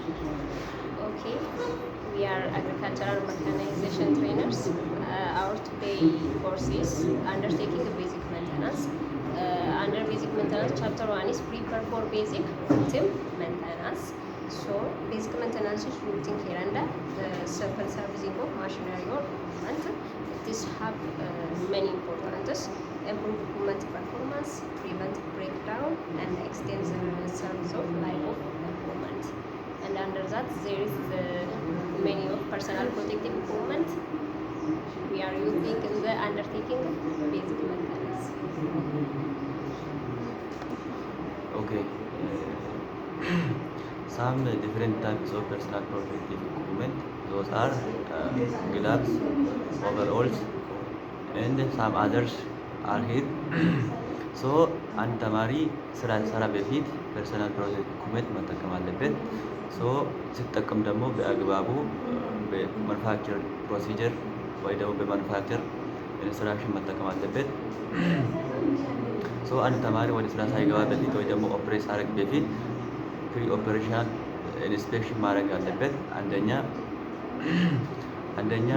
Okay, we are agricultural mechanization trainers. Our today course is undertaking a basic maintenance. Under basic maintenance, chapter one is prepare for basic routine maintenance. So, basic maintenance is routine care and simple servicing of machinery or equipment. This have many importances: improve equipment performance, prevent breakdown, and extend the service of life of equipment. And under that there is the many of personal protective equipment we are using in the undertaking basic maintenance. Okay. Some different types of personal protective equipment. Those are gloves, overalls, and some others are here. So አንድ ተማሪ ስራ ሲሰራ በፊት personal protective equipment መጠቀም አለበት። So ሲጠቀም ደግሞ በአግባቡ በ manufacture procedure ወይ ደግሞ በ manufacture instruction መጠቀም አለበት። So አንድ ተማሪ ወደ ስራ ሳይገባ በፊት ወይ ደግሞ operate ሳያደርግ በፊት pre operational inspection ማድረግ አለበት። አንደኛ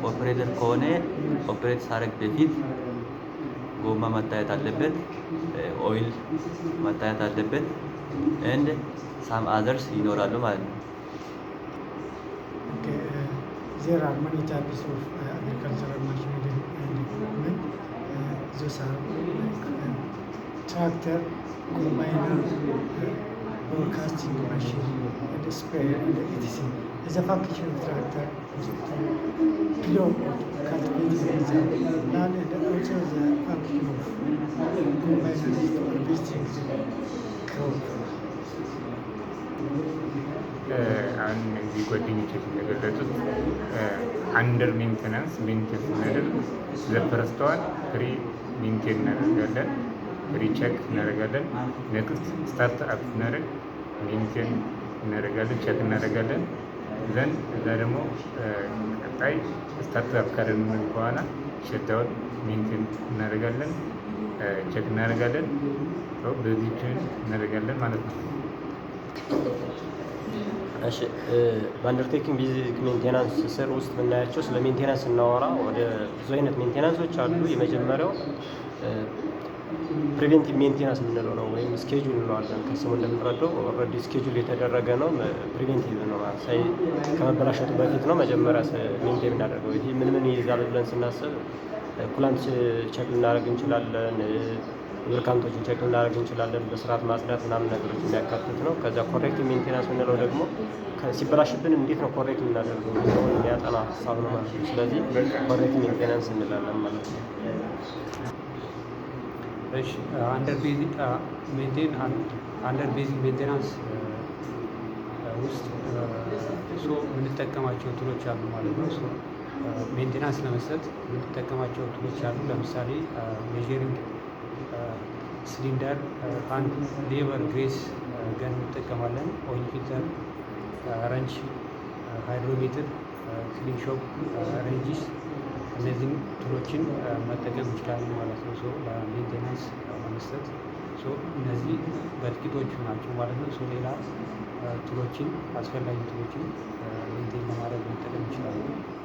ኦፕሬተር ከሆነ operate ሳያደርግ በፊት ጎማ መታየት አለበት፣ oil መታየት አለበት፣ and some others ይኖራሉ ማለት ነው። Okay, there are many types of agricultural machinery and equipment. Those are like tractor, combiner, broadcasting machine, and sprayer, and etc. The function of tractor is to plow or cultivating the land, and also the function of combiner is to harvesting the crop. አሁን እነዚህ ጓደኞች እንደገለጹት under maintenance maintain ስናደርግ the first one pre maintain እናደርጋለን፣ pre check እናደርጋለን። Next start up ስናደርግ maintain እናደርጋለን፣ check እናደርጋለን። Then እዛ ደግሞ ቀጣይ start up ካደረግን በኋላ shutdown maintain እናደርጋለን፣ check እናደርጋለን። በዚህ እናደርጋለን ማለት ነው። እሺ፣ በ undertaking basic maintenance ስር ውስጥ የምናያቸው ስለ maintenance ስናወራ ወደ ብዙ አይነት maintenance ኦች አሉ። የመጀመሪያው preventive maintenance የምንለው ነው ወይም schedule እንለዋለን። ከስሙ እንደምንረዳው already schedule የተደረገ ነው። Preventive ነው ማለት ከመበላሸቱ በፊት ነው መጀመሪያ maintain የምናደርገው። ይህ ምን ምን ይይዛል ብለን ስናስብ coolant check ልናደርግ እንችላለን። Lubricant ኦችን check ልናደርግ እንችላለን። በስርዓት ማጽዳት ምናምን ነገሮች የሚያካትት ነው። ከዛ corrective maintenance የምንለው ደግሞ ሲበላሽብን እንዴት ነው correct የምናደርገው የሚለውን የሚያጠና ሀሳብ ነው ማለት ነው። ስለዚህ correct maintenance እንላለን ማለት ነው። እሺ፣ under basic maintain under basic maintenance ውስጥ so የምንጠቀማቸው tool ኦች አሉ ማለት ነው። So maintenance ለመስጠት የምንጠቀማቸው tool ኦች አሉ። ለምሳሌ measuring cylinder፣ hand lever፣ grease gun እንጠቀማለን። Oil filter፣ wrench፣ hydrometer፣ clean shop wrenches እነዚህን tool ኦችን መጠቀም እንችላለን ማለት ነው። So ለ maintenance ለመስጠት so እነዚህ በጥቂቶቹ ናቸው ማለት ነው። So ሌላ tool ኦችን አስፈላጊ tool ኦችን maintain ለማድረግ መጠቀም እንችላለን።